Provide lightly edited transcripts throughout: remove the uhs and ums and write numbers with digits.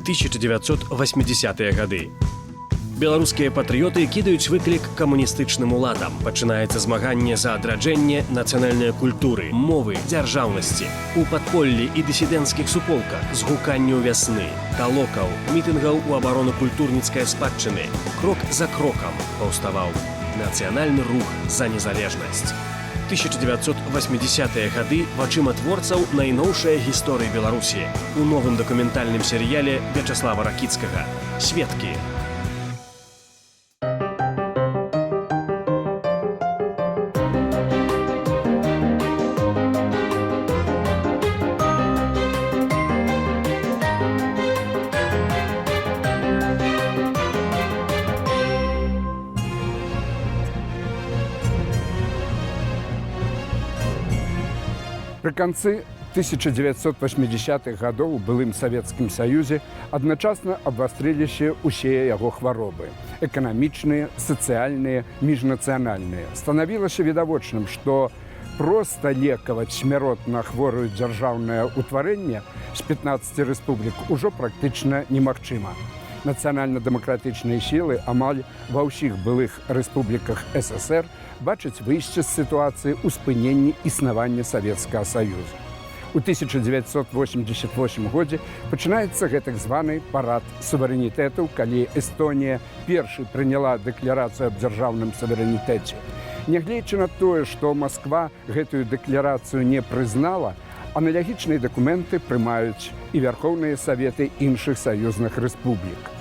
1980-е гады. Беларускія патрыёты кідаюць выклік камуністычным уладам. Пачынаецца змаганне за адраджэнне нацыянальнай культуры, мовы, дзяржаўнасці. У падполлі і дысідэнцкіх суполках з гуканню «Вясны», талокаў, мітынгаў у абарону культурніцкай спадчыны, крок за крокам паўставаў нацыянальны рух за незалежнасць. 1980-е гады вачыма творцаў найноўшай гісторыі Беларусі у новым дакументальным серыяле Вячаслава Ракіцкага «Сведкі». Пры канцы 1980-х гадоў у былым Савецкім Саюзе адначасна абвастрыліся ўсе яго хваробы: эканамічныя, сацыяльныя, міжнацыянальныя. Станавілася відавочным, што проста лекаваць смяротна хворую дзяржаўнае ўтварэнне з 15 рэспублік ужо практычна немагчыма. Нацыянальна-дэмакратычныя сілы амаль ва ўсіх былых рэспубліках СССР бачаць выйсце з сітуацыі ў спыненні існавання Савецкага Саюза. У 1988 годзе пачынаецца гэтак званы парад суверэнітэтаў, калі Эстонія першай прыняла дэкларацыю аб дзяржаўным суверэнітэце. Нягледзячы на тое, што Масква гэтую дэкларацыю не прызнала, аналагічныя дакументы прымаюць і вярхоўныя саветы іншых саюзных рэспублік.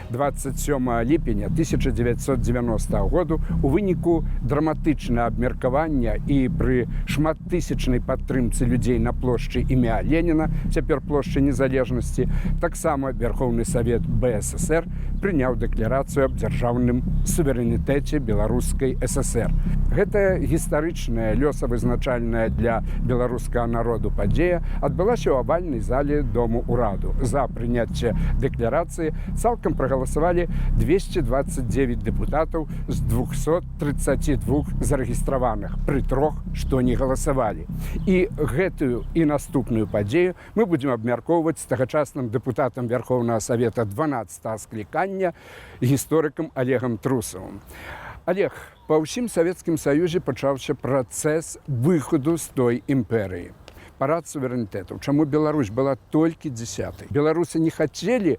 27 ліпеня 1990 году у выніку драматычнага абмеркавання і пры шматтысячнай падтрымцы людзей на плошчы імя Леніна, цяпер плошчы Незалежнасці, таксама Вярхоўны Савет БССР прыняў дэкларацыю аб дзяржаўным суверэнітэце Беларускай ССР. Гэтая гістарычная, лёсавызначальная для беларускага народу падзея адбылася ў авальнай зале Дому ўраду. За прыняцце дэкларацыі цалкам прагаласавалі 229 дэпутатаў з 232 зарэгістраваных, пры трох, што не галасавалі. І гэтую і наступную падзею мы будзем абмяркоўваць з тагачасным дэпутатам Вярхоўнага Савета 12 склікання, гісторыкам Алегам Трусавым. Алег, па ўсім Савецкім Саюзе пачаўся працэс выхаду з той імперыі. Парад суверэнітэтаў. Чаму Беларусь была толькі дзясятай? Беларусы не хацелі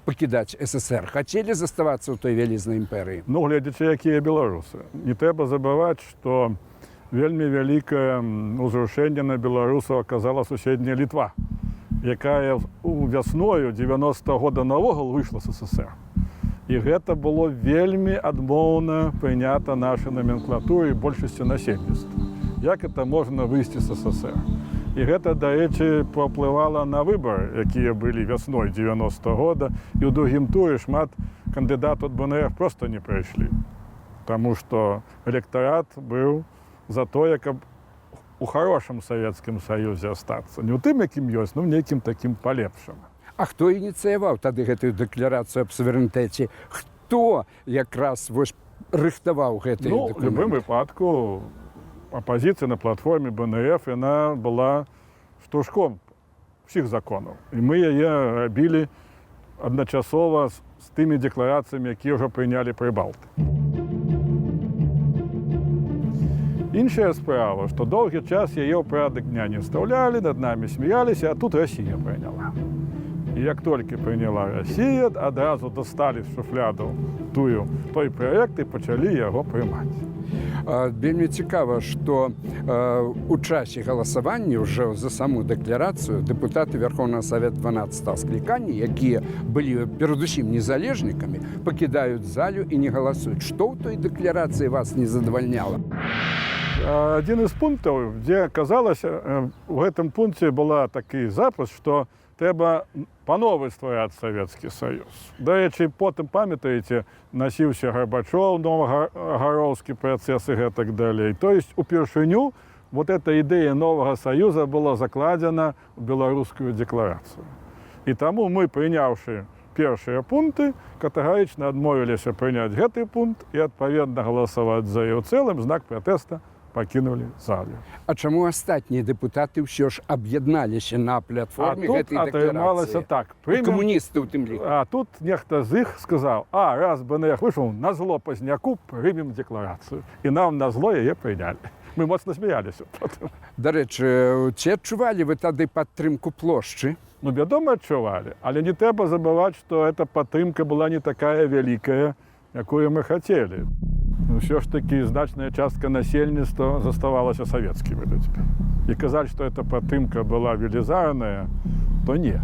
пакідаць СССР, хацелі заставацца ў той вялізнай імперыі. Ну, гледзячы, якія беларусы. Не трэба забываць, што вельмі вялікае узрушэнне на беларусаў аказала суседняя Літва, якая у вясною 90 года наогул выйшла з СССР. І гэта было вельмі адмоўна прынята нашай наменклатурай, большасці насельніцтва. Як это можна выйсці з СССР? І гэта, дарэчы, паўплывала на выбары, якія былі вясной 90 года, і ў другім туры шмат кандыдатаў ад БНР просто не прайшлі. Таму што электарат быў за тое, каб у хорошым Савецкім Саюзе астацца. Не ў тым, якім ёсць, ну, нейкім такім палепшым. А хто ініцыяваў тады гэтую дэкларацыю аб суверэнітэце? Хто якраз вось рыхтаваў гэты Ну, у любым дакумент? выпадку апазіцыя на платформе БНФ, яна была штуршком всіх законаў. І мы яе рабілі адначасова з тымі дэкларацыямі, якія ўжо прынялі прыбалты. Іншая справа, што доўгі час яе ў парадак дня не встаўлялі, над намі смяяліся, а тут Расія прыняла. І як толькі прыняла Расія, адразу дасталі з шуфлядаў той праект і пачалі яго прымаць. Вельмі цікава, што у часе галасавання ўжо за саму дэкларацыю дэпутаты Вярхоўнага Савета 12 склікання, якія былі перадусім незалежнікамі, пакідаюць залю і не галасуюць. Што ў той дэкларацыі вас не задавальняла? Адзін з пунктаў, дзе казалася, у гэтым пункце была такі запис, што трэба па новай ствараць Савецкі Саюз. Дарэчы, потым, памятаеце, насіўся Гарбачоў, новагароўскі працэс і гэтак далей. То есть упершыню вот эта ідэя новага саюза была закладзена ў беларускую дэкларацыю. І таму мы, прыняўшы першыя пункты, катэгарычна адмовіліся прыняць гэты пункт і адпаведна галасаваць за яе ў цэлым, знак пратэста. пакінулі залю. А чаму астатнія дэпутаты ўсё ж аб'ядналіся на А платформе тут гэтай атрымалася дэкларацыі? так. І Прымем. камуністы ў тым ліку. А тут нехта з іх сказаў: «А раз БНФ выйшаў, на зло Пазняку прымем дэкларацыю». І нам на зло яе прынялі. Мы моцна смяяліся потым. Дарэчы, ці адчувалі вы тады падтрымку плошчы? Ну, вядома, адчувалі, але не трэба забываць, што эта падтрымка была не такая вялікая, якую мы хацелі. Ну, ўсё ж такі значная частка насельніцтва заставалася савецкімі людзьмі. І казаць, што эта падтрымка была велізарная, то не.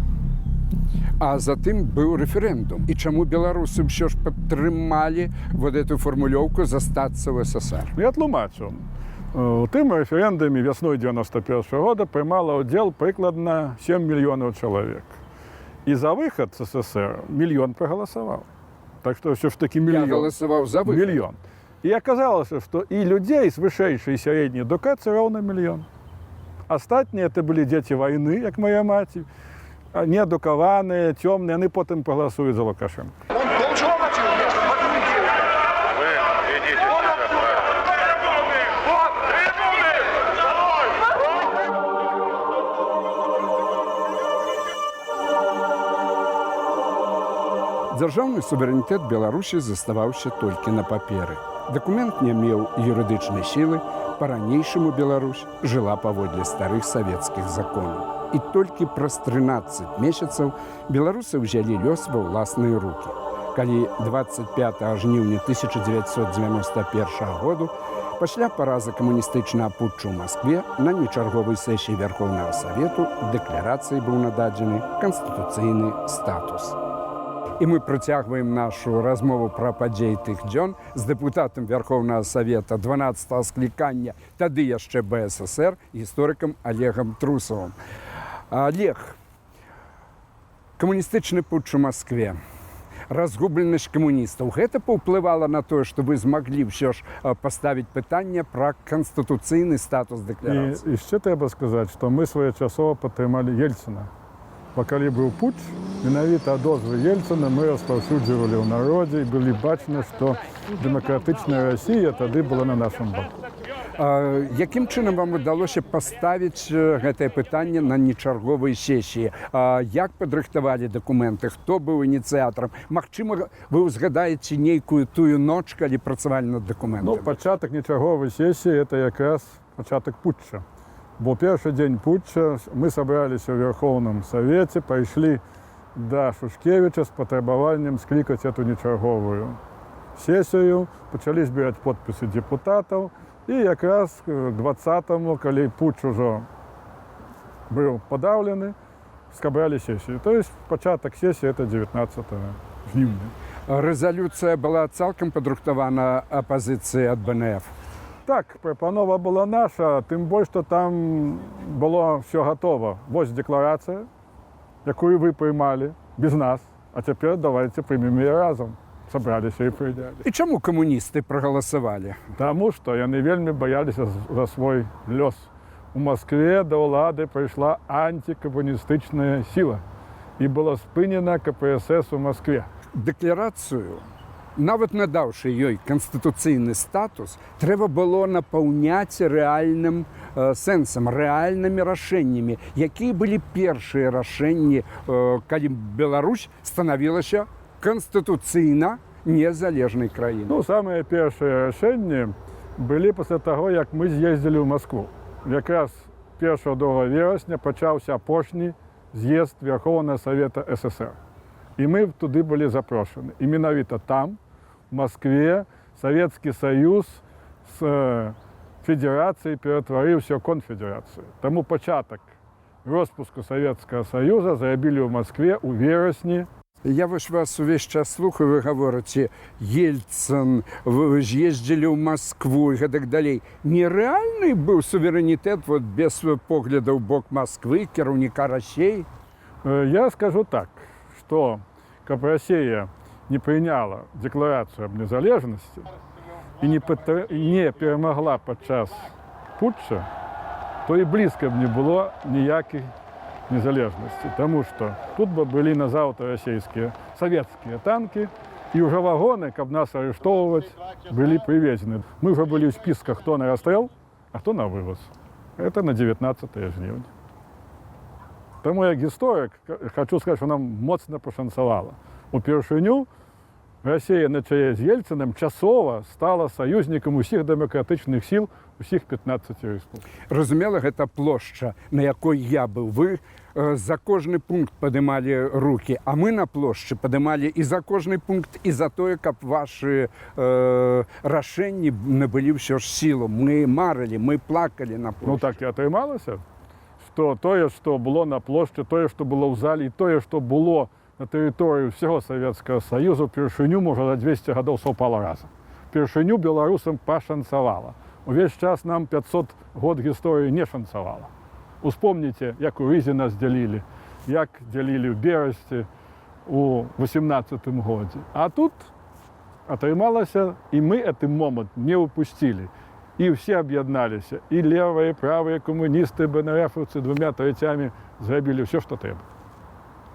А затым быў рэферэндум. І чаму беларусы ўсё ж падтрымалі вот эту фармулёўку застацца ў СССР? Ну, я тлумачу. У тым рэферэндуме вясной 91 года прымала ўдзел прыкладна 7 мільёнаў чалавек. І за выхад з СССР мільён прагаласаваў. Так што ўсё ж такі Я мільён. галасаваў за выхад. Мільён. І аказалася, што і людзей з вышэйшай і сярэдняй адукацыяй роўна мільён. Астатнія это былі дзеці вайны, як моя маці, неадукаваныя, цёмныя, яны потым прагаласуюць за Лукашенко. Он должен. Вы ведите себя правильно. Вот, трибуны! Долой! Дзяржаўны суверэнітэт Беларусі заставаўся толькі на паперы. Дакумент не меў юрыдычнай сілы, па-ранейшаму Беларусь жыла паводле старых савецкіх законаў. І толькі праз 13 месяцаў беларусы ўзялі лёс ва ўласныя рукі. Калі 25 жніўня 1991 году пасля паразы камуністычнага путчу ў Маскве на нечарговай сесіі Вярхоўнага Савету дэкларацыі быў нададзены канстытуцыйны статус. І мы працягваем нашу размову пра падзеі тых дзён з дэпутатам Вярхоўнага Савета 12 склікання, тады яшчэ БССР, гісторыкам Алегам Трусавым. Алег, камуністычны путч у Маскве, разгубленасць камуністаў, гэта паўплывала на тое, што вы змаглі ўсё ж паставіць пытанне пра канстытуцыйны статус І дэкларацыі? яшчэ трэба сказаць, што мы своечасова падтрымалі Ельцына. Бо калі быў путч, менавіта адозвы Ельцына мы распаўсюджвалі ў народзе, і былі бачна, што дэмакратычная Расія тады была на нашым боку. А якім чынам вам удалося паставіць гэтае пытанне на нечарговай сесіі? А як падрыхтавалі дакументы, хто быў ініцыятарам? Магчыма, вы ўзгадаеце нейкую тую ноч, калі працавалі над дакументам? Ну, пачатак нечарговай сесіі — это якраз пачатак путча. Бо першы дзень путча мы сабраліся ў Верхоўным Савеце, пайшлі да Шушкевіча з патрабаваннем склікаць эту нечарговую сесію, пачалі збіраць подпісы депутатаў, і якраз к 20, калі путч ужо быў падаўлены, сабралі сесію. То есть пачатак сесіі — это 19 жніўня. Рэзалюцыя была цалкам падрыхтавана апазіцыяй ад БНФ? Так, прапанова была наша, тым больш, што там было все готово. Вось дэкларацыя, якую вы прымалі без нас, а цяпер давайте прымем яе разам. Сабраліся і прынялі. І чаму камуністы прагаласавалі? Таму што яны вельмі баяліся за свой лёс. У Маскве да ўлады прыйшла антикамуністычная сіла, і была спынена КПСС у Маскве. Дэкларацыю, нават надаўшы ёй канстытуцыйны статус, трэба было напаўняць рэальным сэнсам, рэальнымі рашэннямі. Якія былі першыя рашэнні, калі Беларусь станавілася канстытуцыйна незалежнай краінай? Ну, самыя першыя рашэнні былі пасля таго, як мы з'ездзілі ў Маскву. Якраз 1-2 верасня пачаўся апошні з'езд Верховнага Савета СССР. І мы туды былі запрошаны. І менавіта там, у Маскве, Савецкі Саюз з федэрацыі ператварыўся ў канфедэрацыю. Таму пачатак роспуску Савецкага Саюза зрабілі ў Маскве ў верасні. Я вось вас увесь час слухаю, вы гаворыце: Ельцын, вы з'ездзілі ў Маскву і гэтак далей. Нерэальны быў суверэнітэт вот без погляда ў бок Масквы, кіраўніка Расеі? Я скажу так, што каб Расія не прыняла дэкларацыю аб незалежнасці і не перамагла падчас путча, то і блізка б не было ніякай незалежнасці. Таму што тут бы былі назаўтра расійскія, савецкія танкі, і ўжо вагоны, каб нас арыштоўваць, былі прывезены. Мы ўжо былі ў спісках, хто на расстрэл. А хто на вывоз. Это на 19 жніўня. Таму як гісторык хочу сказать, что нам моцна пашанцавала. Упершыню Расія на чале з Ельцыным часова стала саюзнікам усіх дэмакратычных сіл усіх 15 рэспублік. Разумела, гэта плошча, на якой я быў. Вы за кожны пункт падымалі руки, а мы на плошчы падымалі і за кожны пункт, і за тое, каб вашы рашэнні набылі ўсё ж сілу. Мы марылі, мы плакалі на плошчы. Ну, так і атрымалася, што тое, што было на плошчы, тое, што было ў зале, і тое, што было на тэрыторыі ўсяго Савецкага Саюзу, упершыню, можа, за 200 гадоў саўпала разам. Упершыню беларусам пашанцавала. Увесь час нам 500 год гісторыі не шанцавала. Успомніце, як у Рызе нас дзялілі, як дзялілі ў Берасці у 18 годзе. А тут атрымалася, і мы гэты момант не ўпусцілі. І ўсе аб'ядналіся, і левыя, і правыя, камуністы, БНРфаўцы двумя трэцямі зрабілі ўсё, што трэба.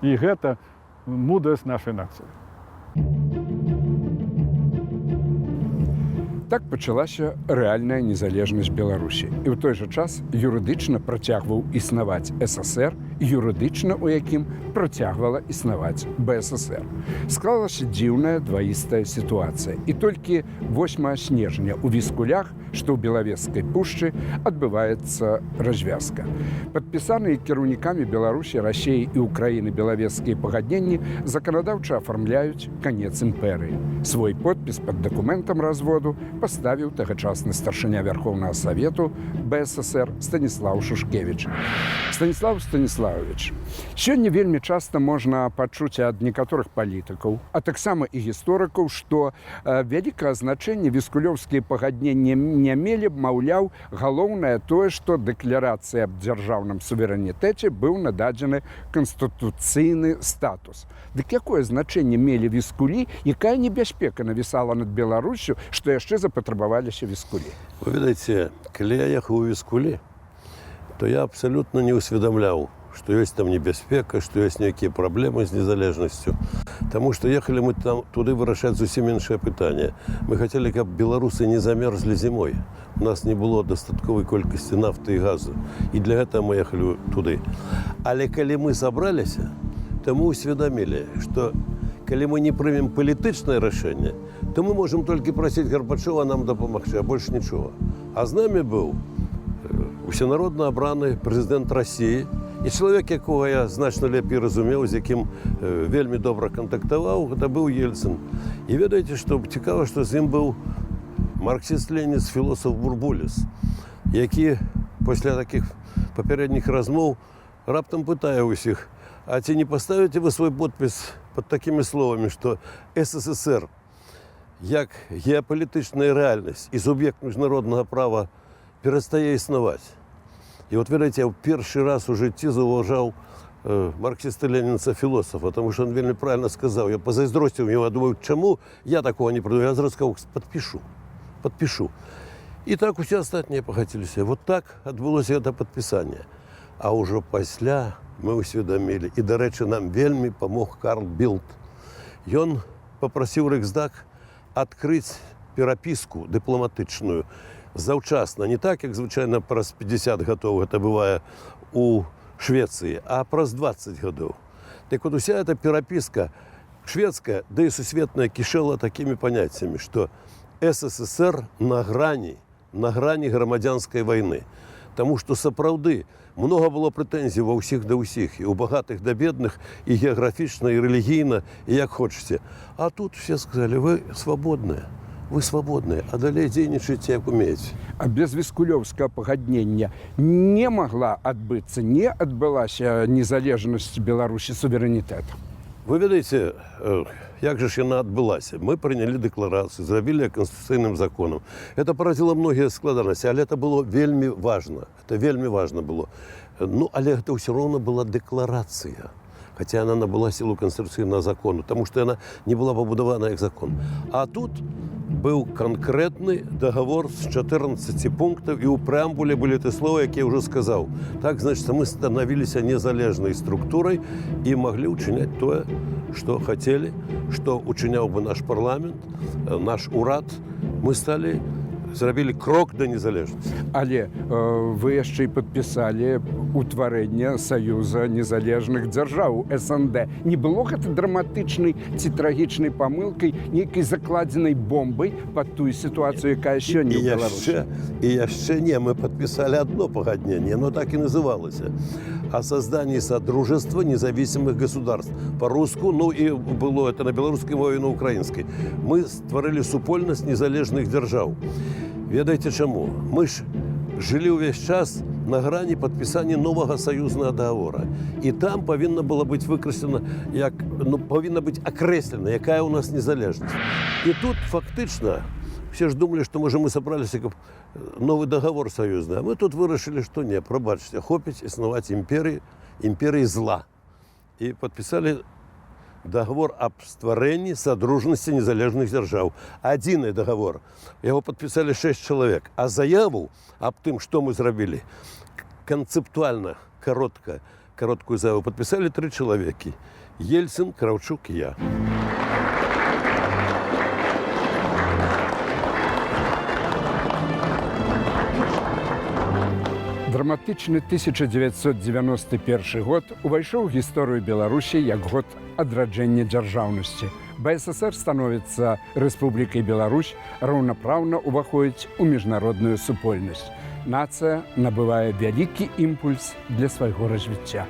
І гэта мудрасць нашай нацыі. Так пачалася рэальная незалежнасць Беларусі. І ў той жа час юрыдычна працягваў існаваць ССР, юрыдычна у якім працягвала існаваць БССР. Склалася дзіўная дваістая сітуацыя. І толькі 8 снежня ў Віскулях, што ў Белавежскай пушчы, адбываецца развязка. Падпісаныя кіраўнікамі Беларусі, Расеі і Украіны белавежскія пагадненні заканадаўча афармляюць канец імперыі. Свой подпіс пад дакументам разводу паставіў тагачасны старшыня Вярхоўнага Савету БССР Станіслаў Шушкевіч. Станіслаў Станіславович, сёння вельмі часта можна пачуць ад некаторых палітыкаў, а таксама і гісторыкаў, што вялікае значэнне віскулёўскія пагадненні не мелі б, маўляў, галоўнае тое, што дэкларацыя аб дзяржаўным суверэнітэце быў нададзены канстытуцыйны статус. Дык якое значэнне мелі Віскулі, якая небяспека навісала над Беларуссю, што яшчэ запатрабаваліся Віскулі? Вы ведаеце, калі я ехаў у Віскулі, то я абсалютна не ўсведамляў, што ёсць там небяспека, што ёсць нейкія праблемы з незалежнасцю. Таму што ехалі мы там туды вырашаць зусім іншае пытанне. Мы хацелі, каб беларусы не замерзлі зімой. У нас не было дастатковай колькасці нафты і газу. І для гэтага мы ехалі туды. Але калі мы сабраліся, то мы ўсведамілі, што калі мы не прымем палітычнае рашэнне, то мы можам толькі прасіць Гарбачова нам дапамагчы, а больш нічога. А з намі быў усенародна абраны прэзідэнт Расіі і чалавек, якога я значна лепей разумеў, з якім вельмі добра кантактаваў, гэта быў Ельцын. І ведаеце, што цікава, што з ім быў марксіст-ленініст, філосаф Бурбуліс, які пасля такіх папярэдніх размоў раптам пытае ўсіх: «А ці не паставіце вы свой подпіс под такімі словамі, што СССР як геапалітычная рэальнасць і суб'ект міжнароднага права перастае існаваць?» І вот, ведаеце, я ў першы раз у жыцці заўважаў марксіста-ленінца філосафа, потому что он вельмі правильно сказаў. Я пазайздросціў его, я думаю, чаму я такого не придумал? Я зразу сказаў: «Подпишу, подпишу». І так усе астатнія пагадзіліся. Вот так адбылося гэта падпісанне. А ўжо пасля мы ўсведамілі. І, дарэчы, нам вельмі памог Карл Білд. Ён папрасіў Рэйхсдаг адкрыць перапіску дыпламатычную заўчасна, не так, як звычайна праз 50 гадоў гэта бывае у Швецыі, а праз 20 гадоў. Так вот, уся эта перапіска шведская, да і сусветная кішэла такімі паняццямі, што СССР на грані грамадзянскай вайны. Таму што сапраўды многа было прэтэнзій ва ўсіх да ўсіх, і ў багатых да бедных, і геаграфічна, і рэлігійна, і як хочаце. А тут все сказали: «Вы свабодныя, вы свабодныя, а далей дзейнічайце, як умееце». А без віскулёўскага пагаднення не магла адбыцца, не адбылася незалежнасць Беларусі, суверэнітэт. Вы ведаеце, як жа ж яна адбылася? Мы прынялі дэкларацыю, зрабілі канстытуцыйным законам. Это парадзіла многія складанасці, але это было вельмі важна. Это вельмі важна было. Ну, але гэта ўсё роўна была дэкларацыя. Хаця она набыла сілу канстытуцыйнага закону, таму што яна не была пабудавана як закон. А тут быў канкрэтны договор з 14 пунктаў, і ў прэамбуле былі тыя словы, якія ўжо сказаў. Так, значит, мы станавіліся незалежнай структурай і маглі ўчыняць тое, што хацелі, што учыняў бы наш парламент, наш урад. Мы сталі Зрабілі крок да незалежнасці. Але вы яшчэ і падпісалі утварэнне Саюза незалежных дзяржаў, СНД. Не было гэта драматычнай ці трагічнай памылкай, нейкай закладзенай бомбай пад тую сітуацыю, якая сёння І ў Беларусі? яшчэ не, мы падпісалі одно пагадненне, оно так і называлася: «О создании Содружества независимых государств». По-руску, ну и было это на белорусской мове и на украинской. Мы стварылі супольнасць незалежных дзяржаў. Ведаеце чаму? Мы ж жылі ўвесь час на грані падпісання новага саюзнага договора. І там павінна было быць выкраслена, як, ну, павінна быць акрэслена, якая у нас незалежнасць. І тут фактычна все ж думали, что, можа, мы сабраліся, каб новы договор саюзны. А мы тут вырашылі, што не, прабачце, хопіць існаваць імперыі, імперыі зла. І падпісалі договор аб стварэнні Садружнасці незалежных дзяржаў. Адзіны договор. Яго падпісалі шэсць чалавек. А заяву аб тым, што мы зрабілі, канцэптуальна, каротка, кароткую заяву падпісалі тры чалавекі: Ельцын, Краўчук і я. Драматычны 1991 год увайшоў у гісторыю Беларусі як год адраджэння дзяржаўнасці. БССР становіцца Рэспублікай Беларусь, раўнапраўна ўваходзіць у міжнародную супольнасць. Нацыя набывае вялікі імпульс для свайго развіцця.